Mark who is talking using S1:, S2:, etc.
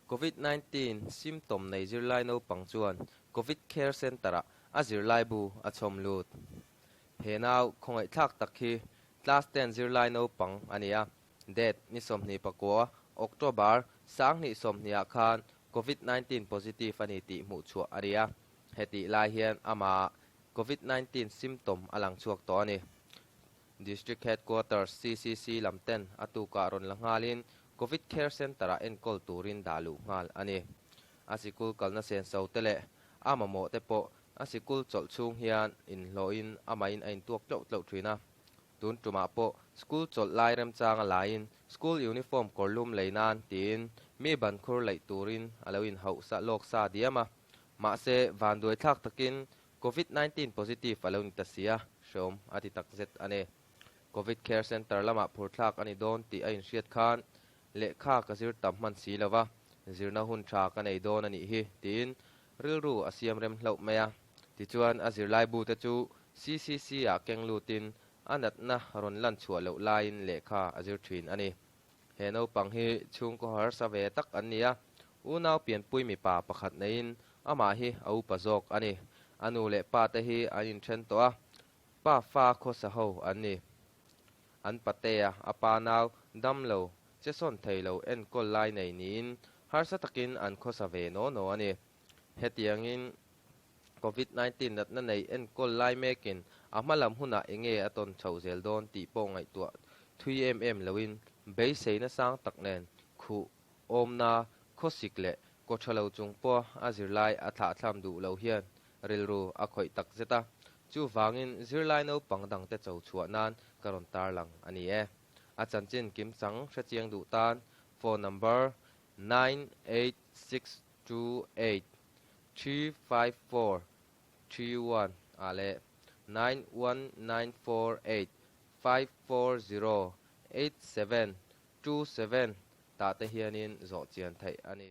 S1: Covid 19 symptom nei zirlai naupang chuan Covid Care Centre-ah a zirlaibu a chhawm lut. He nau khawngaihthlak tak hi Class ten zirlai naupang a ni a, Date ni 29 October 2020-ah khan Covid 19 positive a ni tih hmuhchhuah a ni a, hetih lai hian amah Covid 19 symptom a lang chhuak tawh a ni. District Headquarters CCC lam ten a tukah rawn la nghalin Covid Care Centre-ah enkawl turin dah luh nghal a ni. A sikul kalna senso te leh a mamawh te pawh a sikul chawlh chhung hian inhlawhin amahin a intuak tlauh tlauh thin a. Tun tumah pawh school chawlh lai remchang a laiin school uniform kawrlum lei nan tiin mi ban khur laih turin a lo inhauh sa lawk sa diam a. Mahse, vanduaithlak takin Covid 19 positive a lo ni ta si a, hreawm a ti takzet a ni. Covid Care Centre lamah phurthlak a ni dawn tih a inhriat khan lehkha ka zir tam hman si lo va, zirna hun tha ka nei dawn a nih hi tiin rilru a siam rem hlauh mai a. Tichuan a zirlaibu te chu CCC ah keng lutin a natna rawn lan chhuah loh laiin lehkha a zir thin a ni. He naupang hi chhungkaw harsa ve tak an ni a, unau pianpui mipa pakhat neiin amah hi a upa zawk a ni. A nu leh pa te hi an inthen tawh a, pa fa khawsa ho an ni. An patea a pa nau dam lo che sawn thei lo enkawl lai nei niin harsa takin an khawsa ve naw naw a ni. Hetiangin Covid 19 natna nei enkawl lai mekin a hma lam hunah enge a tawn chhoh zel dawn tih pawh ngaihtuah thui em em loin beiseina sang tak nen khuh awmna khawsik leh kaw tha lo chung pawha a zirlai a thlahthlam duh lo hian rilru a khawih tak zet a. Chuvangin zirlai naupang dangte cho chhuah nan ka rawn tarlang a ni e. A chanchin kimchang hrechiang duh tan phone number 98628 354 31 ah leh 91948 540 87 27 tah te hianin zawh chian theih a ni.